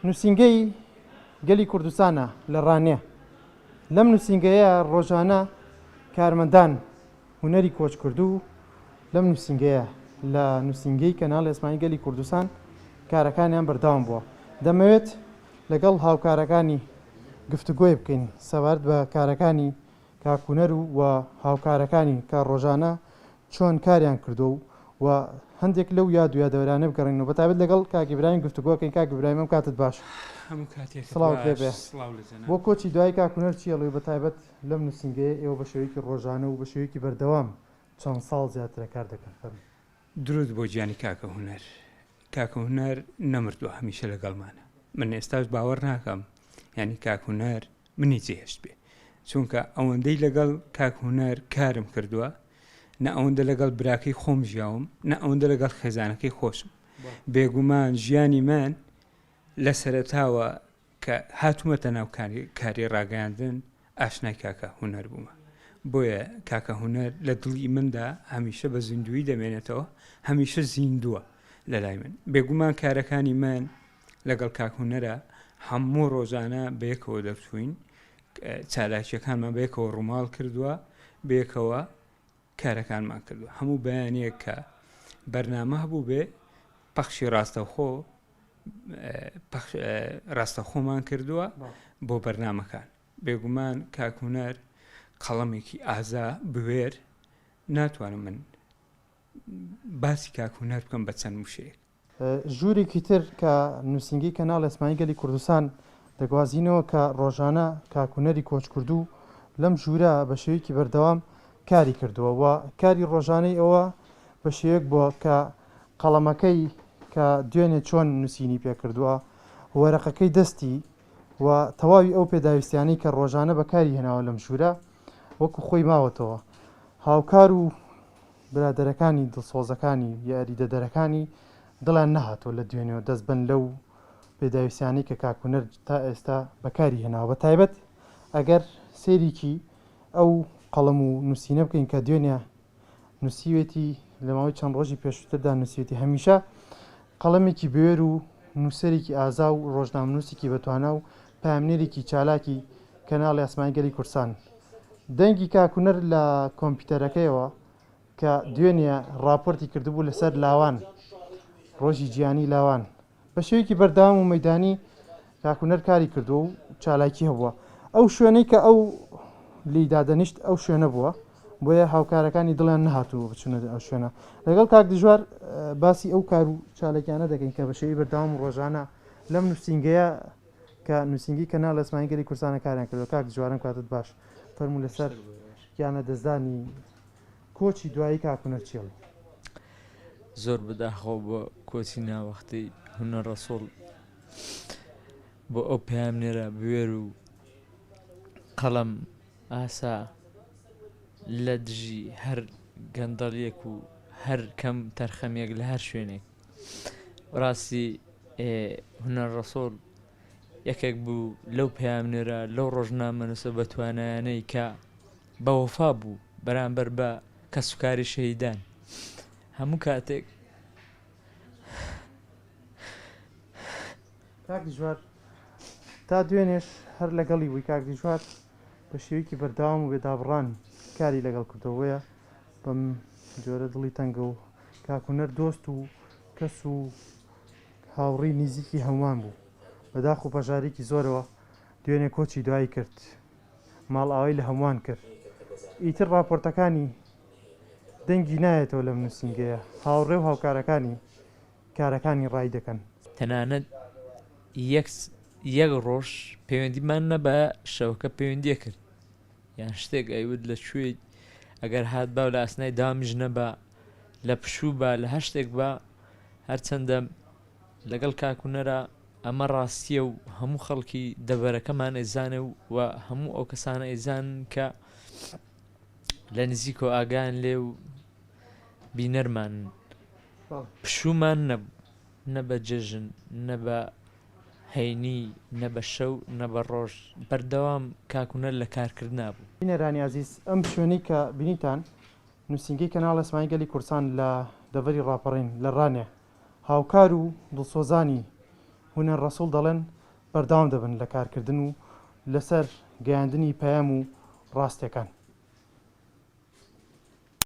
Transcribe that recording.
نووسینگەی گەلی کوردستانە لە ڕانیە. لەم نووسینگەیە ڕۆژانە کارمەندان هونەری کۆچکردوو لەم نووسینگەیە لە نووسینگەی کەناڵی ئاسمانی گەلی کوردستان کارەکانیان بەردەوام بووە. دەمەوێت لەگەڵ هاوکارەکانی گفتوگۆی بکەین سەبارەت بە کارەکانی کاک هونەر و و هاوکارەکانی کە ڕۆژانە چۆن کاریان کردووە و و هەندێک لەو یاد و یادەوەرانە بگەڕێنەوە بەتایبەت لەگەڵ کاک ئیبراهیم گفتوگۆ کەین. کاک ئیبراهیم ئەم کاتت باش. هەموو کاتێکت سڵاوت لێ باش بێ. سڵاو لە بۆ جەنابت. کۆچی دوایی کاک هونەر چی ئەڵێی و بەتایبەت لەم نووسینگەیە ئێوە بە شێوەیەکی ڕۆژانە و بە شێوەیەکی بەردەوام چەند ساڵ زیاترە کار دەکەن فەرموو. دروود بۆ گیانی کاکە هونەر. کاکە هونەر نەمردووە هەمیشە لەگەڵمانە. من ئێستاش باوەڕ ناکەم یانی کاک هونەر منی جێهێشت بێ چونکە ئەوەندەی لەگەڵ کاک هونەر کارم کردووە نە ئەوەندە لەگەڵ براکەی خۆم ژیاوم نە ئەوەندە لەگەڵ خێزانەکەی خۆشم بێگومان ژیانی من لە سەرەتاوە کە هاتوومەتە ناو کاری ڕاگەیاندن ئاشنای کاکە هونەر بوومە بۆیە کاکە هونەر لە دڵی مندا هەمیشە بە زیندویی دەمێنێتەوە هەمیشە زیندووە لە لای من بێگومان کارەکانی من لەگەڵ کاک هونەرە هەموو ڕۆژانە بەیەکەوە دەرچووین چالاکیەکانمان بەیەکەوە ڕووماڵ کردووە بەیەکەوە کارەکانمان کردووە هەموو بەیانەیەک کە بەرنامە هەبوو بێ پەخشی ڕاستەوخۆ ڕاستەخۆمان کردووە بۆ بەرنمەکان بێگومان کاک هونەر قەڵەمێکی ئازا بوێر ناتوانم من باسی کاک هونەر بکەم بە چەند وشەیەک. ژوورێکی تر کە نووسینگەی کەناڵی ئاسمانی گەلی کوردستان دەگوازینەوە کە ڕۆژانە کاک هونەری کۆچکردوو لەم ژوورە بە شێوەیەکی بەردەوام کاری کردووە و کاری ڕۆژانەی ئەوە بە شێوەیەک بووە کە قەڵەمەکەی کە دوێنێ چۆن نووسینی پێکردووە وەرەقەکەی دەستی و تەواوی ئەو پێداویستیانەی کە ڕۆژانە بەکاری هێناوە لەم ژوورە وەکو خۆی ماوەتەوە هاوکار و برادەرەکانی دڵسۆزەکانی یاریدەدەرەکانی دڵیان نەهاتووە لە دوێنێوە دەست بەن لەو پێداویستیانەی کە کاک هونەر تا ئێستا بەکاری هێناوە بە تایبەت ئەگەر سەیرێکی ئەو قەڵەم و نووسینە بکەین کە دوێنێ نووسیوێتی لە ماوەی چەند ڕۆژی پێشووتردا نووسیوێتی هەمیشە قەڵەمێکی بوێر و نووسەرێکی ئازا و ڕۆژنامەنووسێکی بەتوانا و پەیامنێرێکی چالاکی کەناڵی ئاسمانی گەلی کوردستان دەنگی کاک هونەر لە کۆمپیوتەرەکەیەوە کە دوێنێ ڕاپۆرتی کردبوو لەسەر لاوان ڕۆژی جیهانی لاوان بە شێوەیەکی بەردەوام و مەدانی کاک هونەر کاری کردووە و چالاکی هەبووە ئەو شوێنەی کە ئەو لی دادەنیشت ئەو شوێنە بووە بۆیە هاوکارەکانی دڵیان نەهاتوو بچونە ئەو شوێنە لەگەڵ کاک دژوار باسی ئەو کار و چالاکیانە دەکەین کە بە شێوەی بەردەوام و ڕۆژانە لەم نووسینگەیە کە نووسینگەی کەناڵی ئاسمانی گەلی کوردستانە کاریان کردووە. کاک دژوار ئەم کاتت باش. فەرموو لەسەر گیانە دەستدانی کۆچی دوایی کاک هونەر چی ئەڵێی؟ زۆر بەداخەوە بۆ کۆچی ناوەختەی هونەر ڕەسوڵ بۆ ئەو پەیامنێرە بوێر و قەڵەم ئاسا لە دژی هەر گەندەڵیەک و هەر کەم تەرخەمیەک لە هەر شوێنێک ڕاستی هونەر ڕەسوڵ یەکێک بوو لەو پەیامنێرە لەو ڕۆژنامەنووسە بەتوانایانەی کە بەوەفا بوو بەرامبەر بە کەسوکاری شەهیدان هەموو کاتێک کاک دژوار تا دوێنێش هەر لەگەڵی بووی کاک دژوار بە شێوەیەکی بەردەوام و بێدابڕان کاری لەگەڵ کردەوە بۆیە بەم جۆرە دڵی تەنگە و کاک هونەر دۆست و کەس و هاوڕی نیزیکی هەمووان بوو بەداخ و پەژارێکی زۆرەوە دوێنێ کۆچی دوایی کرد ماڵئاوای لە هەمووان کرد ئیتر ڕاپۆرتەکانی دەنگی نایەتەوە لەم نووسینگەیە هاوڕێ و هاوکارەکانی کارەکانی ڕای دەکەن. تەنانەت یەک یەک ڕۆژ پەیوەندیمان نەبا شەوەکە پەیوەندیە کرد یان شتێک ئەیوت لە کوێیت ئەگەر هات باو لە ئاسنای داوامیش نەبا لە پشوو با لە هەر شتێک با هەرچەندە لەگەڵ کاک هونەرا ئەمە ڕاستیە و هەموو خەڵکی دەڤەرەکەمان ئەیزانێ و و هەموو ئەو کەسانە ئەیزانن کە لە نزیکەوە ئاگایان لێ و بینەرمانن پشوومان نەبوو نە بە جەژن نە بە هەینی نە بە شەو نە بە ڕۆژ بەردەوام کاک هونەر لە کارکردنا بوو. بینەرانی ئازیز ئەم شوێنەی کە بینیتان نووسینگەی کەناڵی ئاسمانی گەلی کوردستان لە دەڤەری ڕاپەڕین لە ڕانیە هاوکار و دڵسۆزانی. هونەر ڕەسوڵ دەڵێن بەردەوام دەبن لە کارکردن و لەسەر گەیاندنی پەیام و ڕاستیەکان.